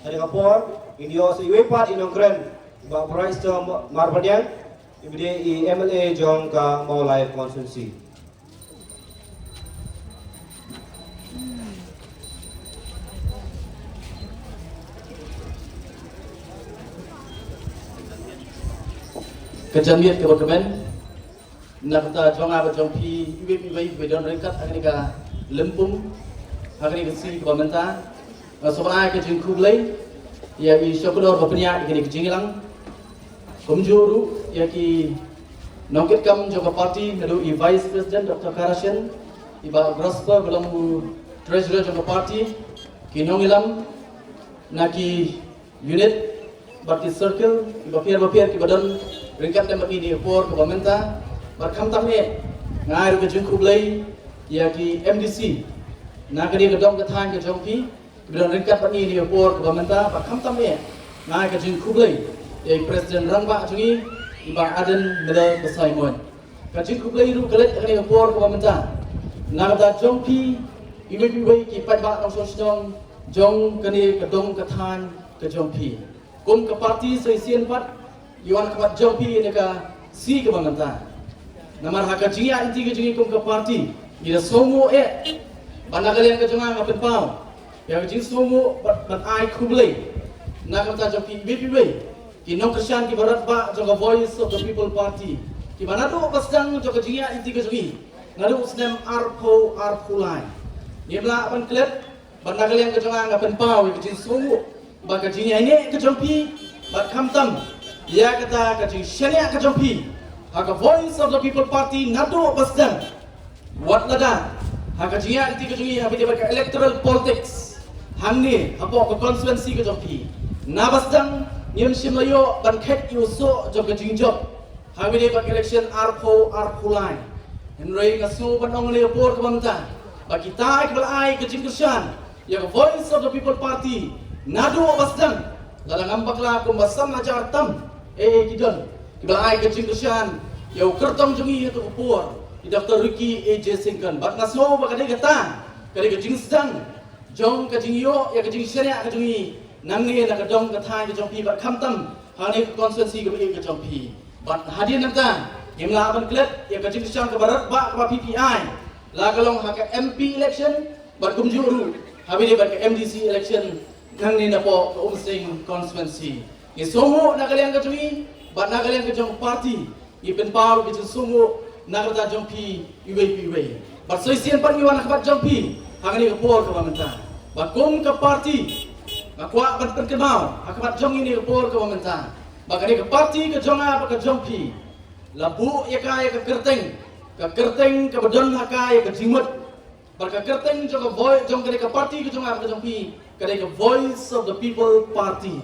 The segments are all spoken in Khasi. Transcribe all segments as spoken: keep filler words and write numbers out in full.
Ïa ka por, ngin ïoh sa iwei pat i nongkren, Bah Brightstar Marbaniang, iba dei i M L A jong ka Mawlai Constituency. Ka janmiet kaba kmen, na ka bynta jong nga bad jong phi iwei pa iwei ba don ryngkat ha kane ka lympung, ha kane ka sngi kaba mynta. Nga sngewbha ai ka jingkhublei ïa i Shakdor ba pynïaid ïa kane ka jingïalang. Kumjuh ruh ïa ki nongkitkam jong ka party, naduh i Vice President Doctor Karashen, i Bah Grosper ba long u Treasurer jong ka party, ki nongïalam na ki unit bad ki circle kiba pher ba pher kiba don ryngkat lem bad ngi ha kane ka por kaba mynta. Bad khamtam eh nga ai ruh ka jingkhublei ïa ki M D C na kane ka dong ka thaiñ ka jong phi kiba don ryngkat bad ngi ha kane ka por kaba mynta. Bad khamtam eh nga ai ka jingkhublei ïa i President Rangbah jong ngi, i Bah Ardent Miller Basaiawmoit. Ka jingkhublei ruh ka leit ha kane ka por kaba mynta na ka bynta jong phi iwei pa iwei ki paidbah nongshong shnong jong kane ka dong ka thaiñ ka jong phi. Kum ka party sa shisien pat ngi wan ha khmat jong phi ïa ka sngi kaba mynta. Namar ha ka jingïaid lynti ka jong ngi kum ka party, ngi da sngewnguh eh, bad na ka liang ka jong nga nga pynpaw ïa ka jingsngewnguh bad ban ai khublei na ka bynta jong phi iwei pa iwei ki nongkyrshan kiba radbah jong ka Voice of the People Party, kiba naduh ba sdang jong ka jingïaid lynti ka jong ngi, naduh u snem arphew arphew lai, ngim lah ban klet. Bad na ka liang ka jong nga nga pynpaw ïa ka jingsngewnguh bad ka jingïaineh ka jong phi, bad khamtam ïa kata ka jingshaniah ka jong phi ha ka Voice of the People Party naduh ba sdang. Wat lada ha ka jingïaid lynti ka jong ngi ha kaba ïadei bad ka electoral politics hangne hapoh ka constituency ka jong phi, na ba sdang ngim shym la ïoh ban khet ïa u soh jong ka jingjop ha kaba ïadei bad ka election arphew arphew lai. Hynrei nga sngew ban ong ha kane ka por kaba mynta ba kita kiba la ai ka jingkyrshan ïa ka Voice of the People Party naduh ba sdang, lada ngam bakla kumba san hajar tam eh ki don kiba la ai ka jingkyrshan ïa u kyrtong jong ngi ha kata ka por, i Doctor Ricky A J Syngkon. Bad nga sngew ba ka dei kata ka dei ka jingsdang jong ka jingïoh ïa ka jingshaniah ka jong ngi nangne na ka dong ka thaiñ ka jong phi, bad khamtam ha kane ka constituency kaba ïeit ka jong phi. Bad hadien nangta ngim lah ban klet ïa ka jingkyrshan kaba radbah kaba phi phi ai, la ka long ha ka M P election bad kumjuh ruh ha kaba ïadei bad ka M D C election nangne napoh ka Umsning constituency. Ngi sngewnguh na ka liang ka jong ngi bad na ka liang ka jong ka party, ngi pynpaw ka jingsngewnguh na ka bynta jong phi iwei pa iwei. Bad sa shisien pat ngi wan ha khmat jong phi ha kane ka por kaba mynta. Bad kum ka party nga kwah ban pynkynmaw ha khmat jong ngi ha kane ka por kaba mynta ba kane ka party ka jong nga bad ka jong phi la buh ïa ka ïa ka kyrteng, ka kyrteng kaba don ha ka ïa ka jingmut. Bad ka kyrteng jong ka voi-, jong kane ka party ka jong nga bad ka jong phi ka dei ka Voice of the People Party.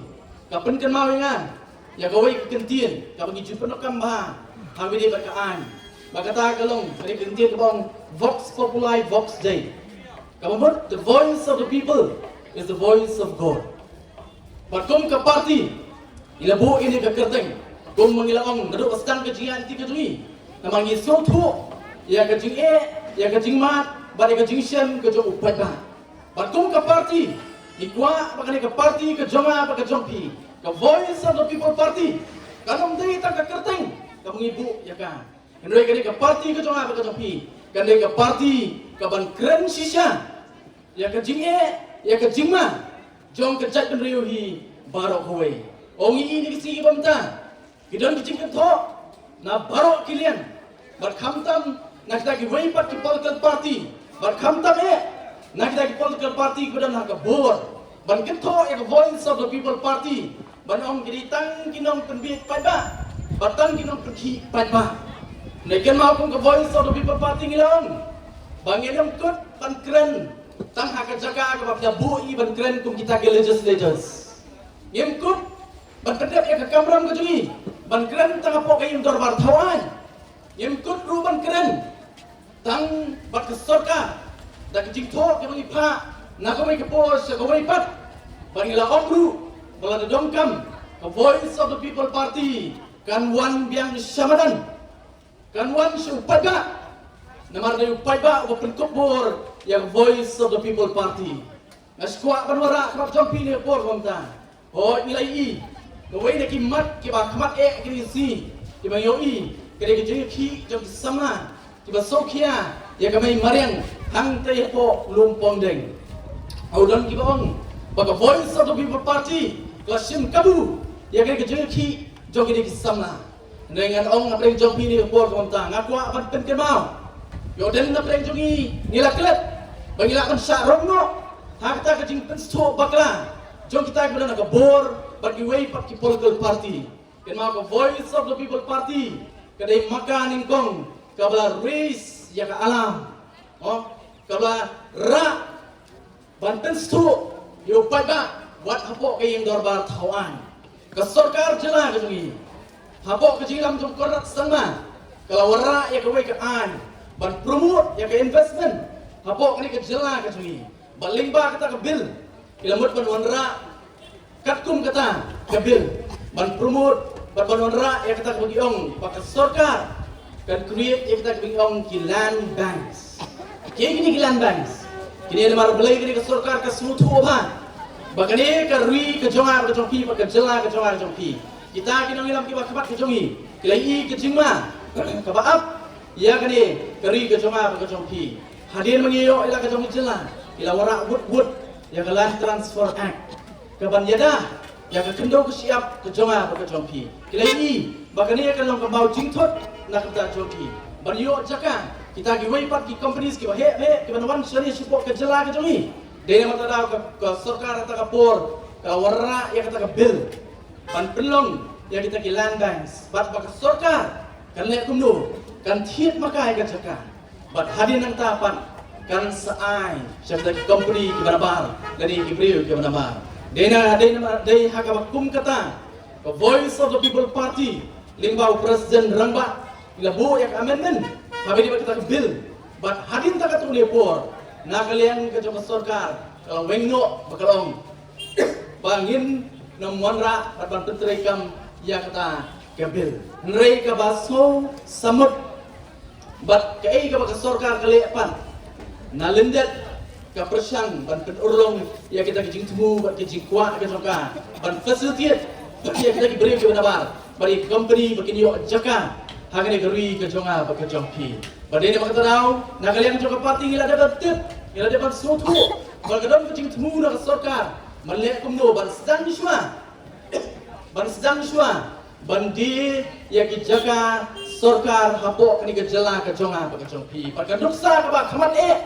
Ka pynkynmaw ïa nga ïa kawei ka kyntien kaba ngi ju pyndonkam bha ha kaba ïadei bad ka aiñ. Bad kata ka long ka dei ka kyntien kaba ong Vox Populi Vox Dei. Kaba mut, the voice of the people is the voice of God. Bad kum ka party ngi la buh ïa kane ka kyrteng kumba ngi la ong naduh ba sdang ka jingïaid lynti ka jong ngi, namar ngi sngewthuh ïa ka jingeh, ïa ka jingmad bad ïa ka jingshem ka jong u paidbah. Bad kum ka party ngi kwah ba kane ka party ka jong nga bad ka jong phi, ka Voice of the People Party, kan ym dei tang ka kyrteng kaba ngi buh ïa ka. Hynrei kane ka party ka jong nga bad ka jong phi kan dei ka party kaban kren shisha ïa ka jingeh, ïa ka jingma jong ka jaitbynriew hi baroh kawei. Ong ïa i, ha kine ki sngi kiba mynta ki don ki jingkynthoh na baroh ki liang, bad khamtam na kita kiwei pat ki political party, bad khamtam eh na kita ki political party kiba don ha ka bor, ban kynthoh ïa ka Voice of the People Party ban ong ki dei tang ki nongpynbiej paidbah bad tang ki nongpynkhih paidbah. Hynrei kynmaw, kum ka Voice of the People Party ngi la ong ba ngim kut ban kren tang ha ka jaka kaba phi la buh ïa ngi ban kren kum kita ki legislators. Ngim kut ban pyndep ïa ka kamram ka jong ngi ban kren tang hapoh ka ïing dorbar thaw aiñ. Ngim kut ruh ban kren tang bad ka sorkar da ka jingthoh kaba ngi phah na kawei ka por sha kawei pat. Bad ngi la ong ruh ba lada donkam, ka Voice of the People Party kan wan biang sha madan, kan wan sha u paidbah, namar dei u paidbah uba pynkup bor ïa ka Voice of the People Party. Nga sngewkwah ban wanrah khmat jong phi ne por kumta. Hooid, ngi la ïohi kawei na ki mat kiba khmat eh kine ki sngi, kiba ngi ïohi ka dei ka jingïakhih jong ki samla kiba sngewkhia ïa ka mei mariang hangta hapoh Lum Pongdeng. Haoid, don kiba ong ba ka Voice of the People Party ka la shim kabu ïa kane ka jingïakhih jong kine ki samla. Hynrei ngan ong na pdeng jong phi ne por kumta, nga kwah ban pynkynmaw. Ïoh dei na pdeng jong ngi, ngi la klet ba ngi lah ban shah rong noh ha kata ka jingpynsngewthuh bakla jong kita kiba don ha ka bor bad kiwei pat ki political party. Kynmaw, ka Voice of the People Party ka dei ma ka nyngkong kaba la raise ïa ka alarm, oh, kaba la rah ban pynsngewthuh ïa u paidbah wat hapoh ka ïing dorbar thaw aiñ. Ka sorkar jylla ka jong ngi, hapoh ka jingïalam jong Conrad Sangma, ka la wanrah ïa kawei ka aiñ ban promote ïa ka investment hapoh kane ka jylla ka jong ngi. Bad lyngba kata ka bill, ki la mut ban wanrah katkum kata ka bill ban promote bad ban wanrah ïa kata kaba ngi ong ba ka sorkar kan create ïa kata kaba ngi ong ki land banks. Kiei kine ki land banks? Kine namar balei kane ka sorkar ka sngewthuh bha ba kane ka ri ka jong nga bad ka jong phi, ba ka jylla ka jong nga ka jong phi, kita ki nongïalam kiba khmat ka jong ngi, ki la ïohi ka jingma kaba ap ïa kane ka ri ka jong nga bad ka jong phi. Hadien ba ngi ïoh ïa la ka jong ka jylla, ki la wanrah wut wut ïa ka Land Transfer Act, kaban ïada ïa ka khyndew ka shyiap ka jong nga bad ka jong phi. Ki la ïohi ba kane ka long ka maw jingthut na ka bynta jong ki ban ïoh jaka. Kita kiwei pat ki companies kiba heh heh kiban wan shane shapoh ka jylla ka jong ngi. Dei namar kata daw ka, ka sorkar kata ka por ka la wanrah ïa kata ka bill ban pynlong ïa kita ki land banks, bad ba ka sorkar kan leh kumno, kan thied ma ka ïa ka jaka. Bad hadien nangta pat kan sa ai sha kita ki company kiba nabar lane ki briew kiba nabar. Dei na, dei na, dei ha kaba kum kata ka Voice of the People Party lyngba u President Rangbah, ngi la buh ïa ka amendment ha kaba ïadei bad kata ka bill. Bad hadien kata katto katne por, na ka liang ka jong ka sorkar ka la weng noh ba ka long ba ngin nym wanrah bad ban pyntreikam ïa kata ka bill. Hynrei kaba sngewsamut bad kaei kaba ka sorkar ka leh pat na lyndet ka pyrshang ban pynurlong ïa kita ki jingthmu bad ki jingkwah ka jong ka ban facilitate ïa kita ki briew kiba nabar bad ïa ki company ba kin ïoh jaka ha kane ka ri ka jong nga bad ka jong phi. Bad dei namar kata daw, na ka liang jong ka party ngi la dep ban tip, ngi la dep ban sngewthuh ba ka don ka jingthmu na ka sorkar ban leh kumno ban sdang shuwa, ban sdang shuwa ban die ïa ki jaka sorkar hapoh kane ka jylla ka jong nga bad ka jong phi. Bad ka nuksa kaba khmat eh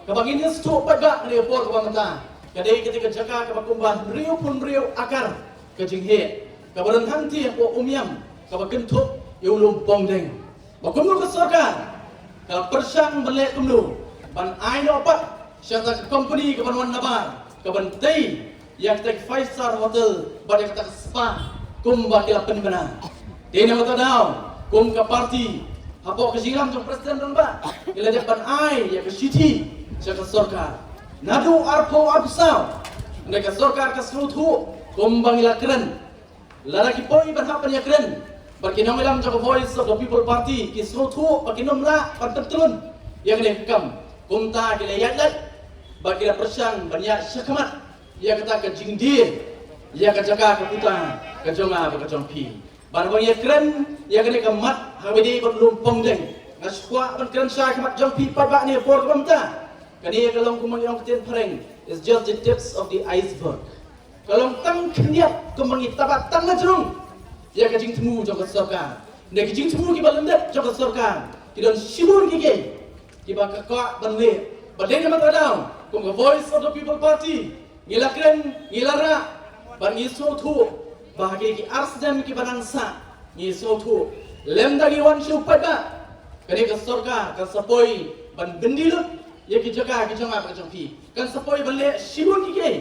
kaba ngin ïa sngewthuh pat ba kane ka por kaba mynta ka dei kata ka jaka kaba kumba hynriewphew hynriew akar ka jingheh kaba don hangtei hapoh Umiam kaba kynthup ïa u Lum Pongdeng. Ba kumno ka sorkar ka la pyrshang ban leh kumno ban ai noh pat sha kata ka company kaban wan nabar kaban tei ïa kata ka five star hotel bad ïa kata ka spa kumba ki la pynbna. Dei namar kata daw kum ka party hapoh ka jingïalam jong President Rangbah ngi la dep ban ai ïa ka shithi sha ka sorkar. Naduh arphew arphew saw, hynrei ka sorkar ka sngewthuh kumba ngi la kren. Lada ki poi ban hap ban ïakren bad ki nongïalam jong ka Voice of the People Party, ki sngewthuh ba kin ym lah ban pyntlun ïa kane ka kam. Kumta ki la ïaid lait bad ki la pyrshang ban ïaid shakhmat ïa kata ka jingdie ïa ka jaka ka puta ka jong nga bad ka jong phi. Bad ban ïakren ïa kane ka mat ha kaba ïadei bad Lum Pongdeng, nga sngewkwah ban kren shakhmat jong phi paidbah ne por kaba mynta. Kane ka long kumba ngi ong ka ktien phareng, is just the tips of the iceberg. Ka long tang khyndiat kumba ngi taba tang la jrong ïa ka jingthmu jong ka sorkar. Ne ka jingthmu kiba lyndet jong ka sorkar ki don shibun kiei kiei kiba ka kwah ban leh. Bad dei namar kata daw kum ka Voice of the People Party ngi la kren, ngi la rah bad ngi sngewthuh ba ha ki ar snem kiba nang sah ngi sngewthuh lymda ngi wan sha u paidbah, kane ka sorkar kan sa poi ban byndi lut ïa ki jaka ki jong nga bad ka jong phi. Kan sa poi ban leh shibun kiei kiei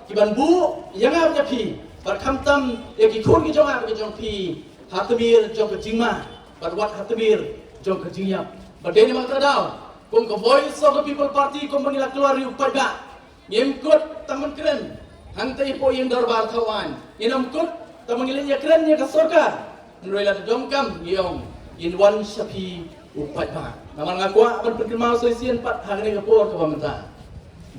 kiban buh ïa nga bad ïa phi bad khamtam ïa ki khun ki jong nga bad ki jong phi ha tmier jong ka jingma bad wat ha tmier jong ka jingïap. Bad dei namar kata daw kum ka Voice of the People Party kumba ngi la kular ïa u paidbah, ngim kut tang ban kren hangta hapoh ïing dorbar thaw aiñ. Ngim kut tang ban ngi leit ïakren ïa ka sorkar. Hynrei lada donkam ngi ong ngin wan sha phi u paidbah. Namar nga kwah ban pynkynmaw sa shisien pat ha kane ka por kaba mynta.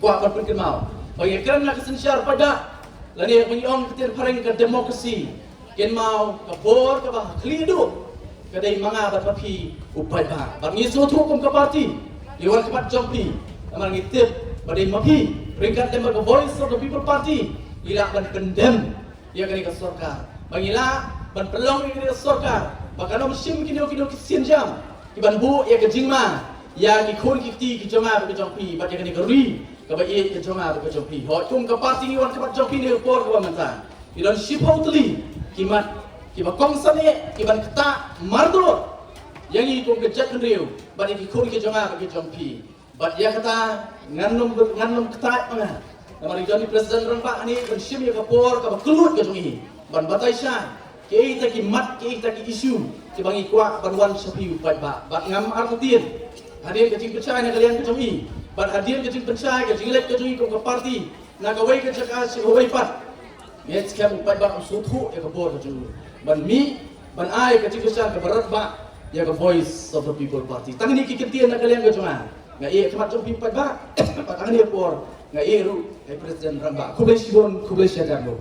Kwah ban pynkynmaw Ba ngi kren na ka synshar paidbah, lane ba ngi ong ka ktien phareng ka democracy, kynmaw ka bor kaba ha khlieh duh ka dei ma nga bad ma phi u paidbah. Bad ngi sngewthuh kum ka party, ngi wan khmat jong phi, namar ngi tip ba dei ma phi, ryngkat lem bad ka Voice of the People Party, ngi lah ban pyndem ïa kane ka sorkar. Ba ngi lah ban pynlong ïa kane ka sorkar ba kan ym shim kino kino ki sienjam ki ban buh ïa ka jingma ïa ki khun ki kti ki jong nga bad ka jong phi bad ïa kane ka ri kaba ïeit ka jong nga bad ka jong phi. Hooid, kum ka party ngi wan khmat jong phi ha kane ka por kaba mynta. Ngi don shiphew tylli ki mat kiba kongsan eh ki ban ktah mardor ïa ngi kum ka jaitbynriew bad ïa ki khun ki jong nga bad ka jong phi. Bad ïa kata ngan ym, ngan ym ktah ma nga. Namar i don i President Rangbah hangne ban shim ïa ka por kaba kylluid ka jong i ban batai shai kiei kita ki mat, kiei kita ki issue kiba ngi kwah ban wan sha phi u paidbah. Bad ngam artatien hadien ka jingpynshai na ka liang ka jong i bad hadien ka jingpynshai ka jingleit ka jong i kum ka party na kawei ka jaka sha kawei pat. Ngi skhem u paidbah un sngewthuh ïa ka bor ka jong u ban mih ban ai ka jingkyrshan kaba radbah ïa ka Voice of the People Party. Tang kine ki kyntien na ka liang ka jong nga. Nga ïeh khmat jong phi paidbah. Bad tang kine por nga ïeh ruh ïa i President Rangbah. Khublei shibun, khublei shihajar nguh.